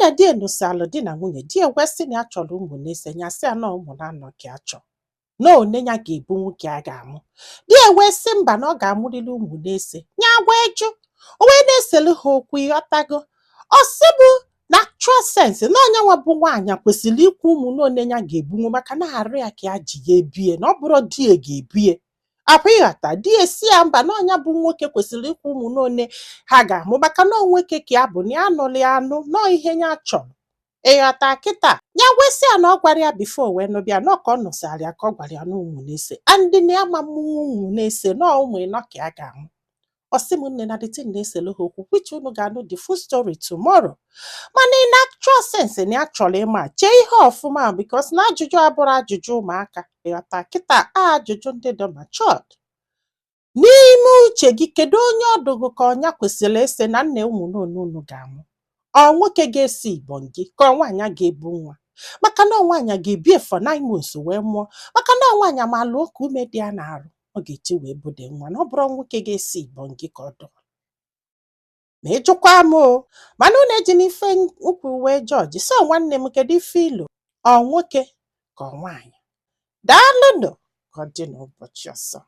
na di nụsịalụ di na nwunye, di wee sị na ya chọrọ ụmụ na-ese. Ya sị ya na ụmụ na-anọ ka ya chọrọ, na one ya ga-ebu nwoke a ga-amụ. Di ya wee sị mba, na ọ ga-amụrịrị ụmụ na-ese. Ya wee jụ, o wee na-eselu ha okwu. Ịghọtago? Ọ sị bụ na actual sense na onye nwa bụ nwaanyị kwesịrị ikwu ụmụ na one ya ga-ebunwu, maka na arụ ya ka ya ji ya ebie, na ọ bụrụ di ya ga-ebie akwa. Ịghọta? Di ya si ya mba, na ọnya bụ nwoke kwesịrị ikwu ụmụ na one ha ga-amụ, maka na ọ nwoke ka ya bụ, na ya anụrụ ya anụ nọọ ihe ya chọrọ. Ịghọta kịta? Ya wesị ya na ọ gwara ya before wee nụbịa, nọ ka ọ nụsara ya ka ọ gwara ya na ụmụ na-ese andị na ya ma mmụnwụ ụmụ na-ese, nọọ ụmụ ịnọ ka ya ga-amụ. Ọ sị m, nne, na the thing na-eselu ha okwu, which unu ga-anụ the full story tomorrow. Mana in actual sense, na ya chọrọ ịma, chee ihe ọfụma, because na ajụjụ abụrụ ajụjụ ụmụaka. Ịghọta kịta? A ajụjụ ndị dị matured n'ime uche gị. Kedu onye ọdụgụ ka ọnya kwesịrị ịsị na nna ụmụ n'one unu ga-amụ? Ọ nwoke ga-esi ibọn gị, ka ọ nwaanyị ga-ebu nwa? Maka na ọ nwaanyị ga-ebie for 9 months wee mụọ, maka na ọ nwaanyị ma lụọ ka ume dị ya n'arụ ọ ga-eji wee bude nwa, na ọ bụrụ nwoke ga-esi ibọn gị ka ọ dụọ. Ma ịjụkwa m o, mana unu eji n'ife ukwu wee jọji. So nwanne m, kedu ife ilo? Ọ nwoke ka ọ nwaanyị? Daalụnụ, ka ọ dị n'ụbọchị ọzọ.